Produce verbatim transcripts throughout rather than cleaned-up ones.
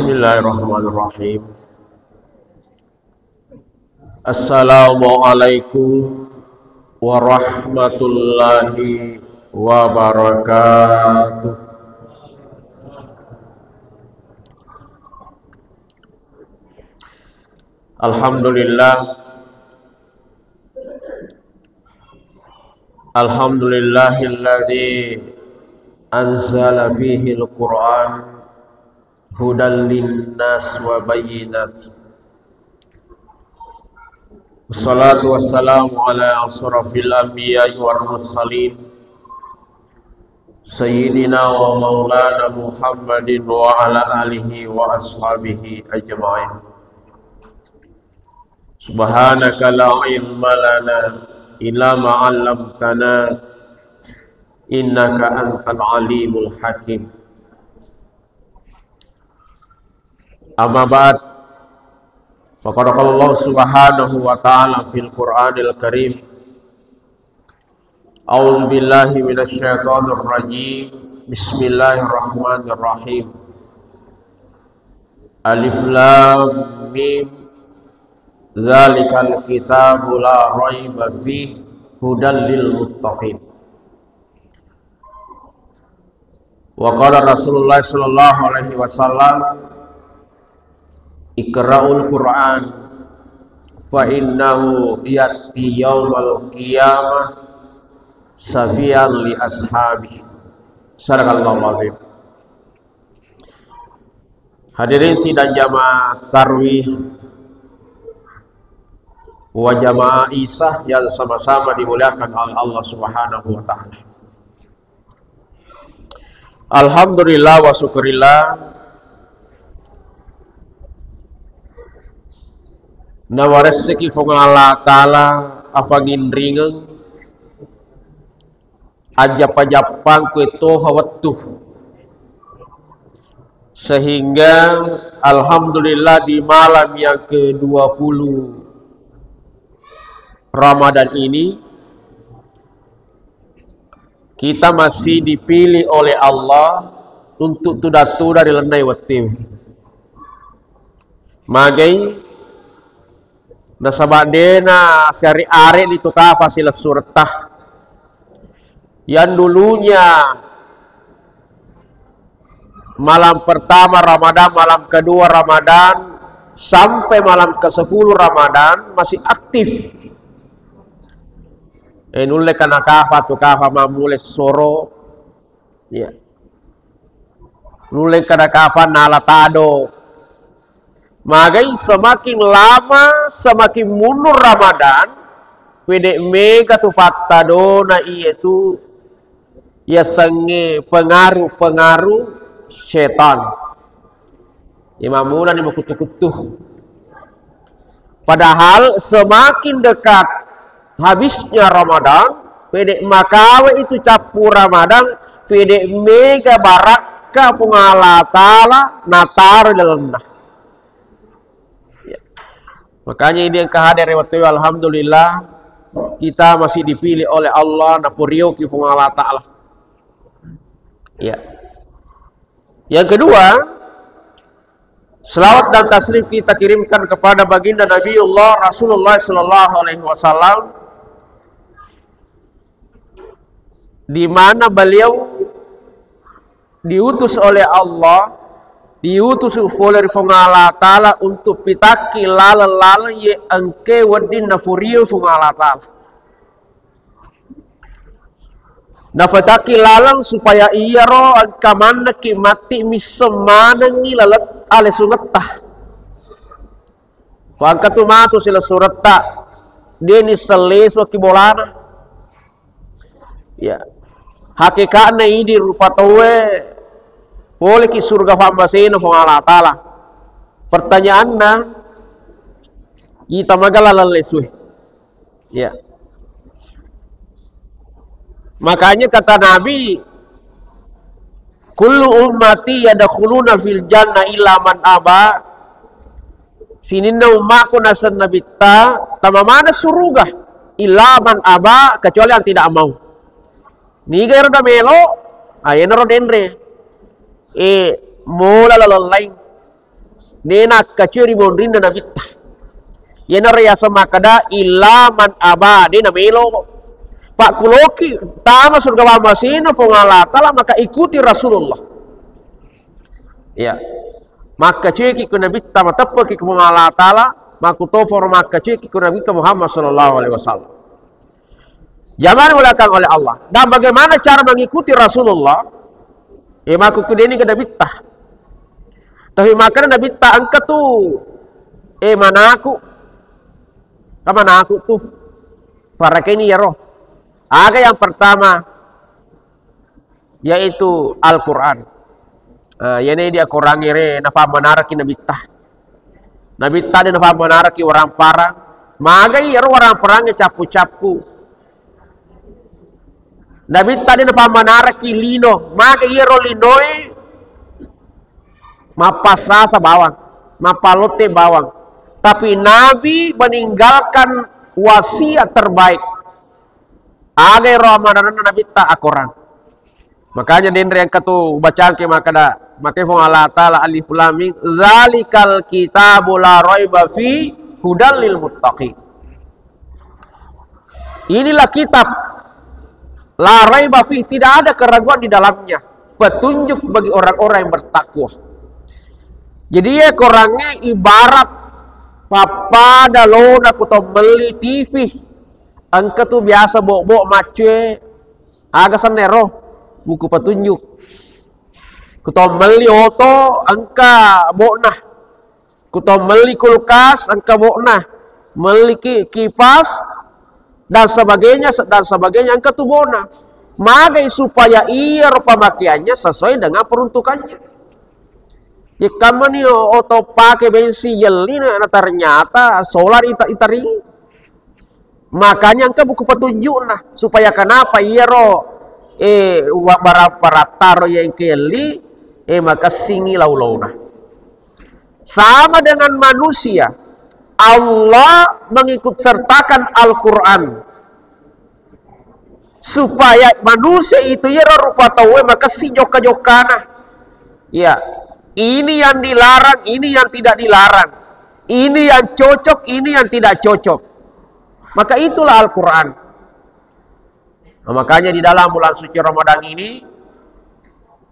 Bismillahirrahmanirrahim. Assalamualaikum warahmatullahi wabarakatuh. Alhamdulillah. Alhamdulillahilladzi anzala fihil Qur'an hudan linnas wa bayyinat. Wassalatu wassalamu ala asrafil anbiya'i wal mursalin, sayyidina wa maulana Muhammadin wa ala alihi wa ashabihi ajma'in. Subhanaka la ilma lana illa ma 'allamtana, innaka antal alimul hakim. Amma ba'd, faqad qala Allah subhanahu wa ta'ala fil Qur'anil Karim, A'udzu billahi minasy syaithanir rajim. Bismillahirrahmanirrahim. Alif lam mim. Dzalikal kitabu la raiba fih, hudan lil muttaqin. Wa qala Rasulullah sallallahu alaihi wasallam, "Iqra'ul Qur'an fa innahu ya'ti yaumal qiyamah syafi'an li ashabi." Sadaqallahul azim. Hadirin sidang jamaah tarwih wa jamaah Isya yang sama-sama dimuliakan oleh Allah Subhanahu wa taala. Alhamdulillah wa syukurillah, nawaresseki Puang Allah Ta'ala afanginringeng, ajjappa-jappang kuetoha wettu. Sehingga alhamdulillah di malam yang kedua puluh Ramadan ini, kita masih dipilih oleh Allah untuk tuda-tuda ri lennai wettu. Magai nasaba dena siari-ari ni tu kafa silessuretta. Yang dulunya malam pertama Ramadan, malam kedua Ramadan, sampai malam kesepuluh Ramadan masih aktif. Eh, nulle kana kafa tu kafa mammulai soro. Iya. Nulle kada kafa nala tado. Magai semakin lama, semakin mundur Ramadan, pede mega tu pattadona iye tu yasengnge pengaruh-pengaruh setan. Imammulani makuttu-kuttu. Padahal semakin dekat habisnya Ramadan, pede makawe itu cappu Ramadan, pede mega barakka Puang Allah Ta'ala nataro di lalenna. Ya. Makanya ini yang kehadiran waktu, alhamdulillah, kita masih dipilih oleh Allah, napurioki Puang Allah Ta'ala. Ya. Yang kedua, selawat dan taslim kita kirimkan kepada baginda Nabiullah Rasulullah sallallahu alaihi wasallam, di mana beliau diutus oleh Allah, diutus pole ri Puang Allah Ta'ala untuk pitakki laleng-laleng ye engke wedding nafurio Puang Allah Ta'ala. Napatakki laleng supaya iyaro engka mannekki matti misseng manengngi laleng alesungetta. Ko engka tu matu silessuretta, de nisseng lesuki bolana. Ya. Hakeka'na idi rupa tauwe poleki surga fammasena Puang Allah Ta'ala. Pertanyaanna, ita maga laleng lesue? Ya. Makanya kata Nabi, "Kullu ummati yadkhuluna fil jannah illa man aba." Sininna ummaku naseng Nabitta, tama maneng suruga, illa man aba, kecuali yang tidak mau. Niga ero da melo, ayenaro denre. Eh, mola laleng laing. De nakkacui ri monrinna Nabitta. Iyanaro yaseng makkeda, "Illa man aba," de namelo. Pakkuloki tama surga mamasena Puang Allah Ta'ala, maka ikuti Rasulullah. Iya. Makkacuiki ku Nabitta, mateppe'ki ku Puang Allah Ta'ala, makkutoparo makkacuiki ku Nabitta Muhammad sallallahu alaihi wasallam. Jamaah dimuliakan oleh Allah. Dan bagaimana cara mengikuti Rasulullah? Eh, makkukudeni ke Nabitta. Tapi makkeda Nabitta, "Engka tu, eh, manaku." Ka manaku tu. Parakeni yaro. Aga yang pertama, yaitu Al-Quran. Ah, iyana dia Quran ere nafammanaraki Nabitta. Nabitta de nafammanaraki warang parang. Magai ero warang parangnge cappu-cappu. Nabitta de nafammanaraki lino. Magai ero linoe mappassasa bawang, mappalotte bawang. Tapi Nabi meninggalkan wasiat terbaik. Aga ero ammanarana Nabitta? Akorang. Makanya denre engka tu bacangke makkeda, makkeda Puang Allah Ta'ala, "Alif Lam Mim, zalikal kitabu la raiba fi hudal lil muttaqin." Inilah kitab la raiba fi, tidak ada keraguan di dalamnya, petunjuk bagi orang-orang yang bertakwa. Jadi ya, korangnge ibarat pappada lona ku to melli T V. Engka tu biasa bok-bok maccue, aga sennero, buku petunjuk. Ku to melli oto, engka bokna. Ku to melli kulkas, engka bokna. Melli ki-, kipas, dan sebagainya, se-, dan sebagainya, engka tu bokna. Magai supaya iyaro pemakeannya sesuai dengan peruntukannya. Ikkammani o-, oto pake bensin yelli na, na ternyata solar ita-, itari. Makanya engka buku petunjukna, supaya kenapa iyaro, eh, wa-, barang parattaro iya engka yelli, eh, makessingi lau-launa. Sama dengan manusia, Allah mengikut sertakan Al-Quran supaya manusia itu iyaro rupa tauwe makessing jokka-jokkana. Ya, ini yang dilarang, ini yang tidak dilarang, ini yang cocok, ini yang tidak cocok. Maka itulah Al-Quran. Nah, makanya di dalam bulan suci Ramadan ini,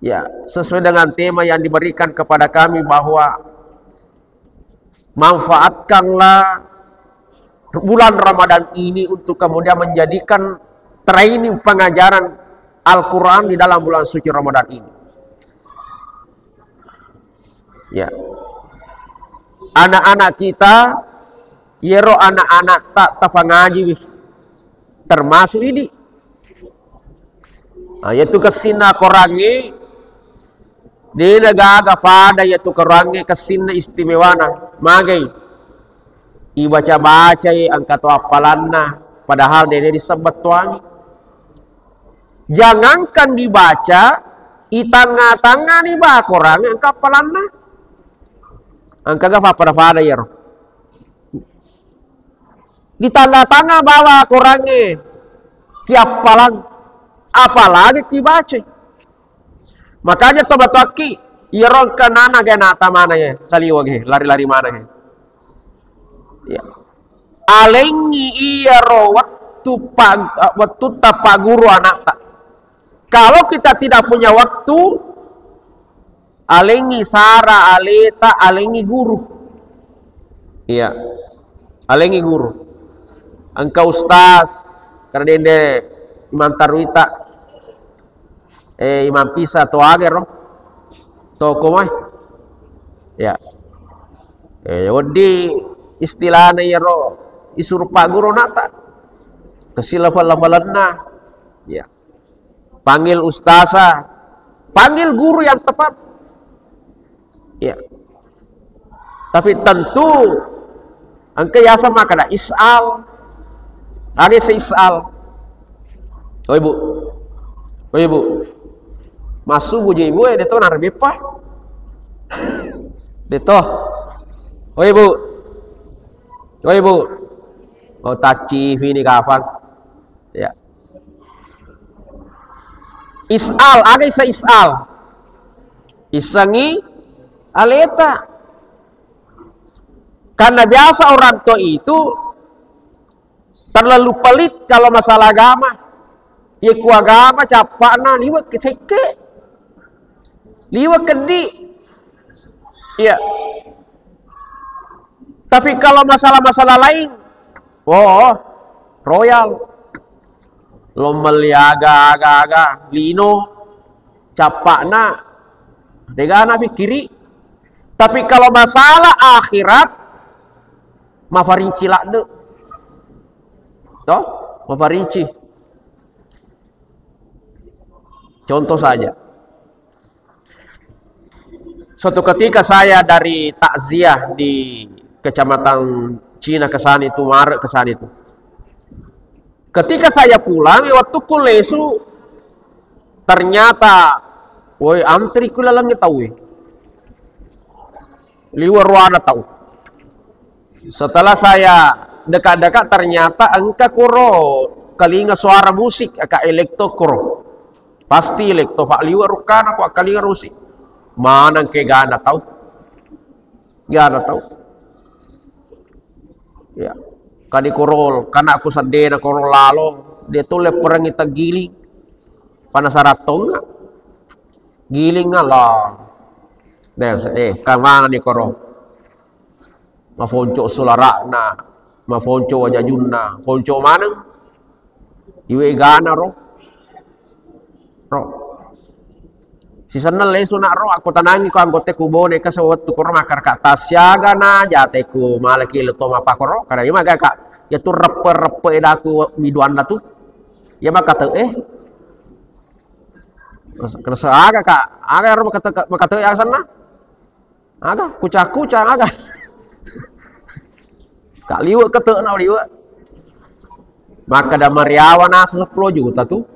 ya, sesuai dengan tema yang diberikan kepada kami bahwa manfaatkanlah bulan Ramadan ini untuk kemudian menjadikan training pengajaran Al-Quran di dalam bulan suci Ramadan ini. Ya. Anak-anak kita, iyaro anak-anak ta-, tafangajiwi, termasuk ini. Nah, yaitu kessinna korangnge, dena gaga pada yaitu korangnge kessinna istimewana. Magai? Ibaca-bacai engka to appalanna, padahal dena disebbattuangi. Jangankan dibaca, itangnga-tangngani ba korangnge engka appalanna. Engka ga pappada-pada iyaro. Di tanga-tanga bawa korangnge kiappalang, apalagi kibacai. Makanya to batuakki, iyaro engka nana ge nata mana ye, saliwa ge, lari-lari mana ge. Ya. Alengi iyaro wettu pa-, wettutta paguru anakta. Kalau kita tidak punya waktu, alengi sara aleta, alengi guru. Iya. Alengi guru. Engka ustaz, karena dende mantaruita. Eh, imam pisa to agero. Toko mai. Ya. Eh, wedding istilahna iyaro isuru paguru nata. Kasi lafal-lafalanna. Ya. Panggil ustazah, panggil guru yang tepat. Ya. Tapi tentu engka yaseng makkeda is'al. Aga se is'al? Oh, Ibu. Oh, Ibu. Massubu je Ibu, eh, deto narabeppa. Deto. Oh, Ibu. Oh, Ibu. Oh, taccifi ni kafang. Ya. Is'al, aga isseng is'al? Issengngi aleta. Karena biasa orang tua itu terlalu pelit kalau masalah agama. Ye ku agama cappa'na liwe' ke sekke. Liwe' keddi. Iya. Tapi kalau masalah-masalah lain, oh, royal. Lo melli aga-aga-aga, lino, cappa'na, degana pikkiri. Tapi kalau masalah akhirat, mafarinci ladde. Toh? Mafarinci. Contoh saja. Suatu ketika saya dari takziah di kecamatan Cina ke sana itu, Mare ke sana itu. Ketika saya pulang, waktu ku lesu, ternyata, woi, antri ku laleng tau, eh. Liwe' ruana tau. Setelah saya dekat-dekat, ternyata engka koro kalinga suara musik, aka elektro koro. Pasti elektro, fa liwe' rukkana ko akkalinga musik. Maneng ke gana tau. Gana tau. Ya. Kani koro, kana ku seddena koro lalo, de' tu lepperengngi taggiling. Panasara tonga. Giling Allah. Deh, eh, kamana ni koro? Mafonco sulara'na, mafonco wajajunna, fonco maneng. Iwe' gana ro. Ro. Sisenna lesu na' ro, akko tanangi ko anggote ku Bone ka sewettu koro makkara ka' tasiaga na jateku malaki le to mapakoro. Karena iya maga ka', ya tu reppe-reppe edaku biduanna tu. Ya makate, eh. Kerasa aga ka', aga ro makate, makate aga senna. Aga, kuca-kuca, aga. Ka' liwe' kete'na liwe'. Makkeda mariawa nasa seppulo juta tu.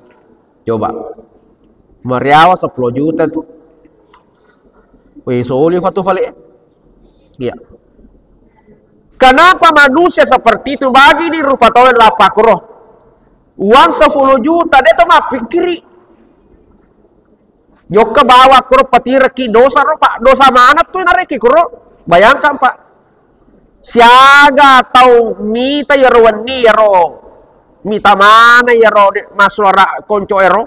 Coba. Mariawa seppulo juta tu. Weh, soli fatu fale. Iya. Kenapa manusia seperti itu? Bagi di rupa tau lapakro. Uang sepuluh juta, de' to mappikiri. Jokka bawa kuro patirekki dosa ro, Pak. Dosa mana tu narekki kuro? Bayangkan, Pak. Siaga tau mita yero wenni yero. Mita mana yero de-, masuara konco ero.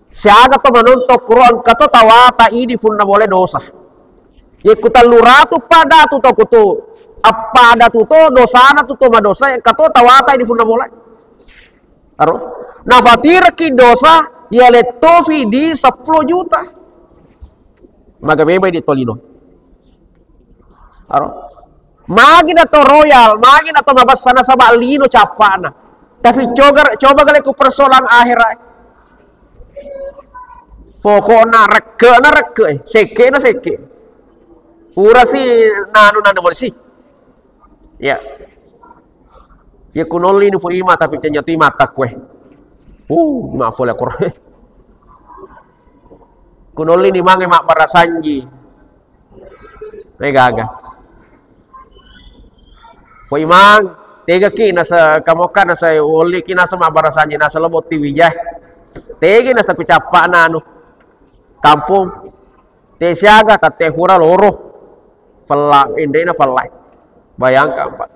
Siaga to manonto kuro engka to tawata idi funna bole dosa. Ye ku tellu ratu pada tu to kutu. Appada tu to dosana tu to madosa engka to tawata idi funna bole. Aro? Nafatiraki dosa, ya lettofi di seppulo juta. Maga memang di tolino. Aro? Magi na to royal, magi na to mabessa nasaba lino cappana. Tapi coba, coba gale ku persoalan akhirat. Pokokna rekke na rekke, sekke na sekke. Pura si nanu nanu bersih. Ya. Ya kunolli ni fu ima tapi cenya tu ima takwe. Uh, ma pole koro. Kunolli ni mange mabbarasanji. Megaga. Fu imang, tega ki nasa kamoka nasa woli ki nasa mabbarasanji nasa lobo ti wijah. Tega nasa kucappa nanu. Kampung. Te siaga tette fura loro. Pella, indena pella. Bayangkan, Pak.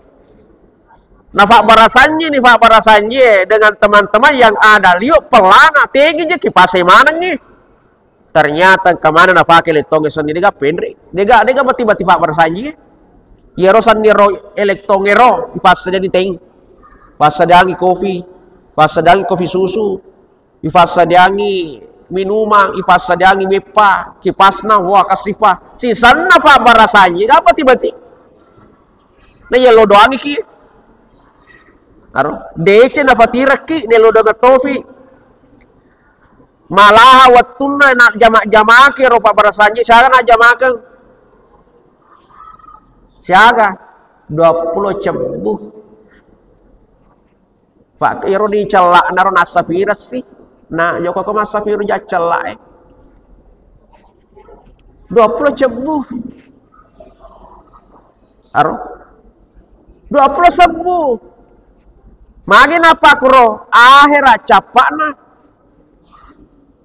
Nafabbarasanji ni, fabbarasanji e dengan teman-teman yang ada liu pellana, tegi je kipase manengi. Ternyata engka mana nafake lettonge sendiri, dega penre. Dega, dega bati-bati fabbarasanji e. Yero sandiro elektong ero, ipassadani teng. Passadangi kopi, passadangi kopi susu, ifassadiangi minumang, ifassadiangi meppa, kipasna, wah, kasifa. Sisanna fabbarasanji, apa tiba-tiba? Na yello doangi ki. Aro, dece nafatirekki, nello doang tofi. Malaha wettunna na jama-jamake ro fabbarasanji, siaga na jamakeng? Siaga? Dua puluh cebbu. Fa, iyaro dicella'na ro nassafirassi. Na, jokoko massafiru jaccella'e. Dua puluh cebbu. Aro? Dua puluh sebbu. Magi napakuro? Ahera cappa'na.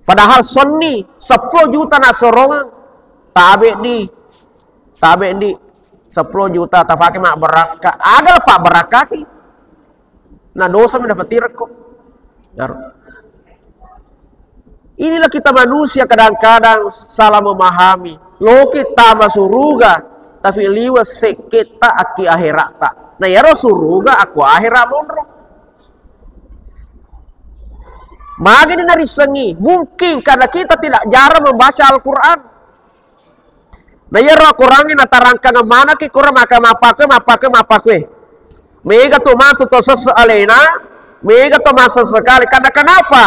Padahal sonni seppulo juta nasorongeng. Tabe di. Tabe di. Seppulo juta tafake mabbarakka. Aga la pabbarakkaki? Na dosa mi nafatirekko. Iyaro. Inilah kita manusia kadang-kadang salah memahami. Loki tama suruga, tapi liwe sekketta akki akheratta. Na iyaro suruga akku akhera monro. Magani narissengi, mungkin karena kita tidak jarang membaca Al-Quran. Na iyaro Al-Quran natarangkang manaki kura maka mappakue, mappakue, mappakue. Mega tu matu to sesse alena, mega to massesse kale. Karena kenapa?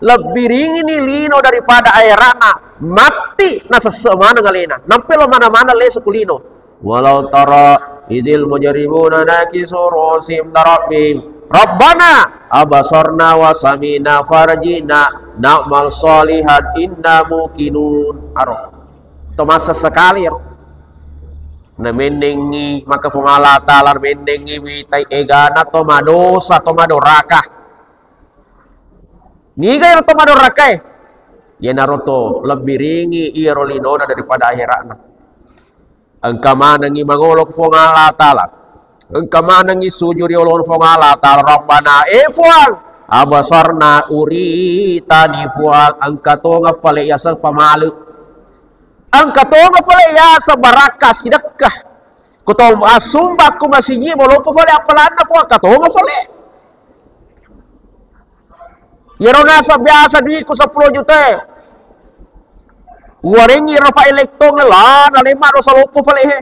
Lebih ringini lino daripada akheratta. Matti nasesse maneng alena. Nampe lo mana-mana lesu ku lino. Walau tara idil mujrimuna nakisu ru'usihim inda rabbihim. Rabbana abasarna wa sami'na farji'na na'mal salihan inna muqinun. Aro. To massesse kale ro. Na mennengngi maka Puang Allah Ta'ala mennengngi witai egana to madosa, to madoraka. Niga ero to madorakae? Iyanaro to lebbi ringi iyaro linona daripada akheratta. Engka manengngi mangolo ku Puang Allah Ta'ala. Engka manengngi sujud ri olona Puang Allah Ta'ala. Rabbana, eh Puang, abasarna, uritani Puang, engka tonga fale yaseng pamalu. Engka tonga fale yaseng barakka sidekka. Ko to assumbakku masiji, maloppo fale appalanna Puang, engka tonga fale. Iyaro naseng biasa duiku seppulo juta e. Uwarengngi ro fa elektong la, nalemma dosa loppo fale he.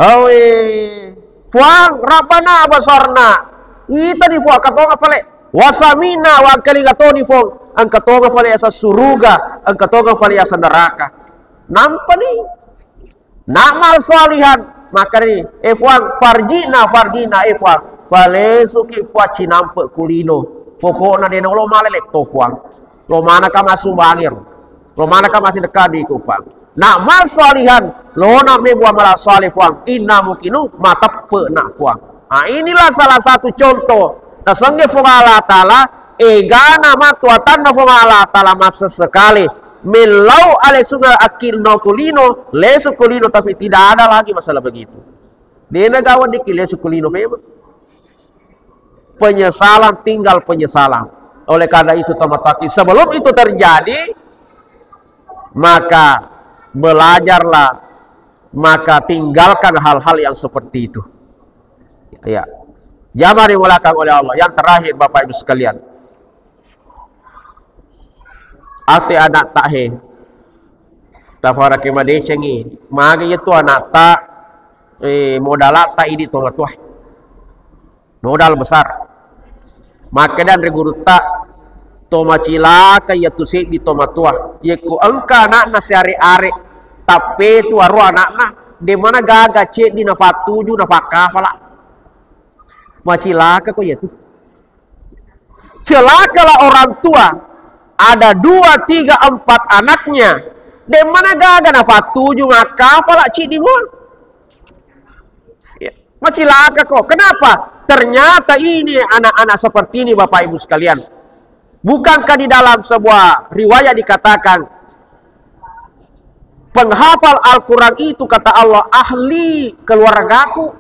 Awe. Puang, Rabbana abasarna. Itani Puang, engka tonga fale. Wasamina, wangkalinga toni Puang. Engka tonga fale yaseng suruga, engka tonga fale yaseng neraka. Nampani. Na'mal salihan, makkani, eh Puang, farji'na, farji'na, eh Puang, falesuki Puang cinampe ku lino. Pokokna de nolo male letto Puang. Lo manaka massumbangir. Lo manaka massidekka diku Puang. Na'mal salihan, lona mebbu amala saleh Puang. Inna muqinun, mateppe na Puang. Nah, inilah salah satu contoh. Nasengge Puang Allah Ta'ala, egana matu atanna Puang Allah Ta'ala massessekale. Mellau alesunga akkilno kulino, lesu kulino, tapi tidak ada lagi masalah begitu. Dena gawa diki lesu kulino fema. Penyesalan, tinggal penyesalan. Oleh karena itu, teman-teman, sebelum itu terjadi, maka belajarlah, maka tinggalkan hal-hal yang seperti itu. Ya. Jamaah dimuliakan oleh Allah. Yang terakhir, Bapak Ibu sekalian. Ate anatta he. Tafarake madecengi. Magi yetu anatta, eh, modalatta idi tomatoa. Modal besar. Makkeda anre gurutta, to macilaka iyatu seddi tomatoa. Yekko engka anakna siare-are, tappetu aro anakna, de mana gaga ceddi nafattuju, nafakkafala. Macilaka ko iyatu. Celakalah orang tua, ada dua, tiga, empat anaknya, de mana gaga nafattuju, makkafala ceddi mua. Ya. Macilaka ko. Kenapa? Ternyata ini anak-anak seperti ini, Bapak Ibu sekalian. Bukankah di dalam sebuah riwayat dikatakan, penghafal Al-Quran itu, kata Allah, ahli keluargaku.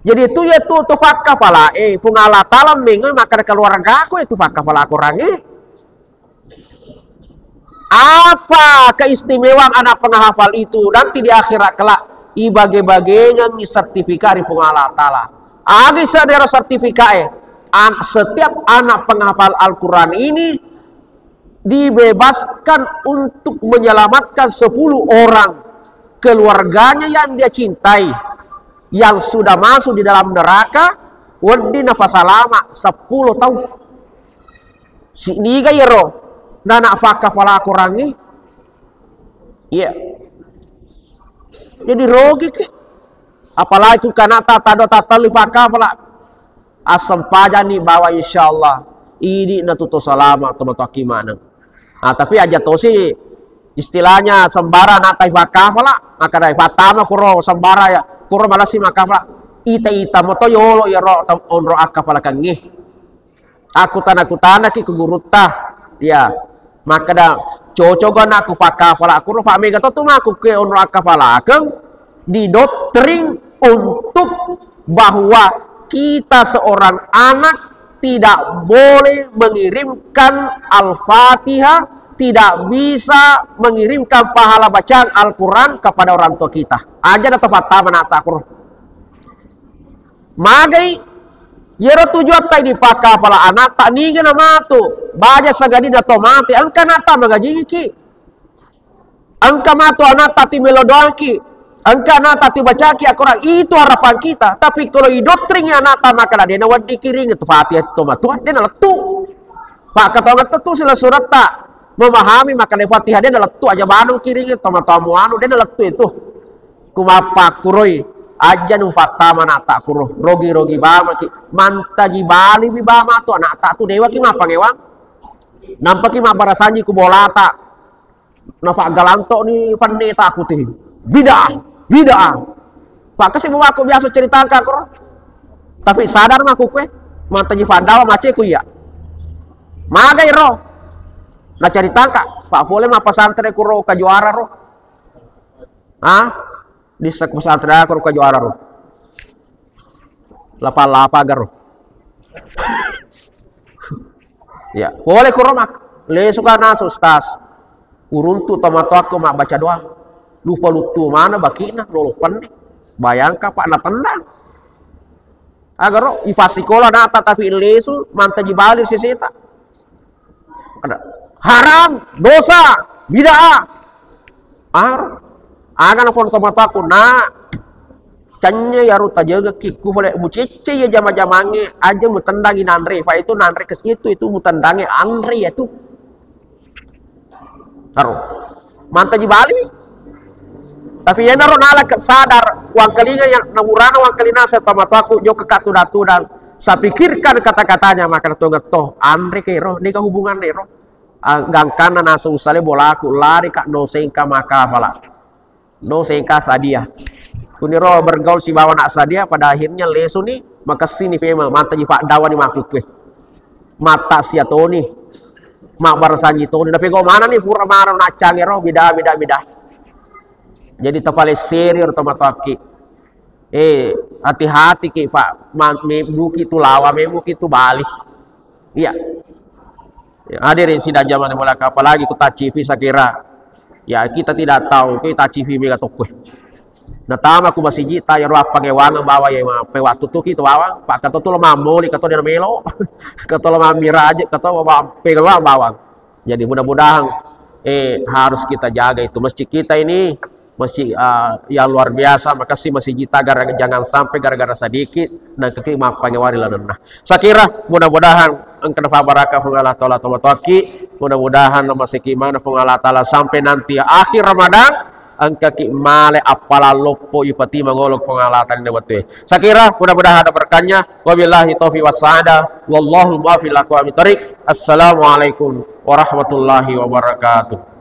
Jadi itu ya tu, tu fakkafala, eh, Puang Allah Ta'ala mengoi makkeda keluargaku itu fakkafala Al-Quran, eh. Apa keistimewaan anak penghafal itu nanti di akhirat kelak? Ibage-bagengengi sertifikat ri Puang Allah Ta'ala. Agi sedera sertifikat e, an-, setiap anak penghafal Al-Quran ini dibebaskan untuk menyelamatkan sepuluh orang keluarganya yang dia cintai, yang sudah masuk di dalam neraka, wedding nafasalama sepuluh tahun. Si'niga iyaro nana fakkafala Korangnge? Iya. Jadi rogiki. Apalagi ku kanata tado tatelli fakkafala. Assempajanni bawa insyaallah idi na tuto salama to matoakki maneng. Ah, tapi aja tosi istilahnya sembara natai fakkafala, makadai fattama kuro sembara ya, kuro malasi makkafala. Ita-ita moto yolo iyaro tam-, onro akkafalakengnge. Akkutana-kutanaki ku gurutta. Ya. Makkeda, "Cocok anakku fakkafala." Kuro fa mega to tu makku ke onro akkafalakeng. didoktrin untuk bahwa kita seorang anak tidak boleh mengirimkan Al-Fatihah, tidak bisa mengirimkan pahala bacaan Al-Quran kepada orang tua kita. Aja na to pattama ana'ta kuro. Magai, iyaro tujuatta dipakkapala ana'ta, niga na matu, baja sangadinna to mate, engka ana'ta magajiki. Engka matu ana'ta ti melo doangki, engka ana'ta ti bacaki Al-Quran, itu harapan kita. Tapi kalau idoktringi ana'ta makkeda de' nawedding kiring tu Fatihah to matua, de' nalettu. Pakkatongeng tu silessuretta, memahami makkeda Fatihah de' nalettu, aja manung kiring to matua muanu, de' nalettu itu. Kumapakkuroi, aja nu pattama ana'ta kuro, rogi-rogi bamaki, mantaji baliwi bama tu ana'ta tu, dewaki mappangewang. Nampaki mabbarasanji ku bolata. Napaggalanto'ni penneta aku ti. Bid'ah, bid'ah. Pakkasi mako biasa ceritangka kuro. Tapi sadar mako kue, mantaji paddawa maceku iya. Magai ro. Naceritangka, Pak pole mappasantre kuro Kajuara ro. Ah? Dissa ku pesantren aku ro Kajuara ro. Lapa-lapa garo. Ya, pole kuro mak. Lesuka nasu, Ustaz. Uruntu tomatoakku mabbaca doang. Lupa luttu mana bakina, lolo penne. Bayangka, Pak, natendang. Agaro, ipassikola ana'ta tapi lesu, mantaji bali seseta. Kada. Haram, dosa, bid'ah. Ar, aga na pon tomatoakku, na, canye yaro tajegekki, ku pole mucecce iya jama-jamangnge, aja mutendangi nanre, fa itu nanre kes itu, itu mutendangi anre ya tu. Aro. Mantaji bali. Tapi iyanaro nala ke sadar, wangkalinga yang namurana wangkalina saya tomatoakku jokka tudang-tudang. Saya pikirkan kata-katanya, maka tongeng to, anre ke ro, dega hubungan ro. Ah, gangkanna nasu usale bolaku, lari ka no sengka makafala. No sengka sadia. Kuniro bergaul sibawa anak sadia, pada akhirnya lesuni, makessini fema, mantaji paddawa ni makukkue. Matta sia toni, mabbarasanji toni. Napego mana ni pura maro naccangero, bida, bida, bida. Jadi tapalesseri ro tomatoakki. Eh, hati-hati ki, Pak. Ma-, mebbuki tu lawa, mebbuki tu bali. Iya. Ya, hadirin sidang jamaah dimuliakan, apalagi ku T C V saya kira. Ya, kita tidak tahu, ku T C V mega tokko. Natama ku masiji ta yaro appangewangeng bawa ya ma-, pe waktu tu ki tu bawang, Pak, kato tu lo mammoli, kato dia melo. Kato lo mammiraje, kato ba-, pe bawang. Jadi mudah-mudahan, eh, harus kita jaga itu masjid kita ini. Masjid, ah, yang luar biasa, makessing masijita gara-, jangan sampai gara-gara sedikit, nangkaki mappangewari lanenna. Saya kira mudah-mudahan engka nafabarakah Puang Allah Taala tomatoakki, mudah-mudahan namaseki mana Puang Allah Taala sampai nanti akhir Ramadan, engkaki male appalang loppo ipati mangolo Puang Allah Taala di waktu. Saya kira mudah-mudahan ada berkahnya. Wabillahi taufiq wassa'adah. Wallahu muwaffiq ila aqwamit thariq. Assalamualaikum warahmatullahi wabarakatuh.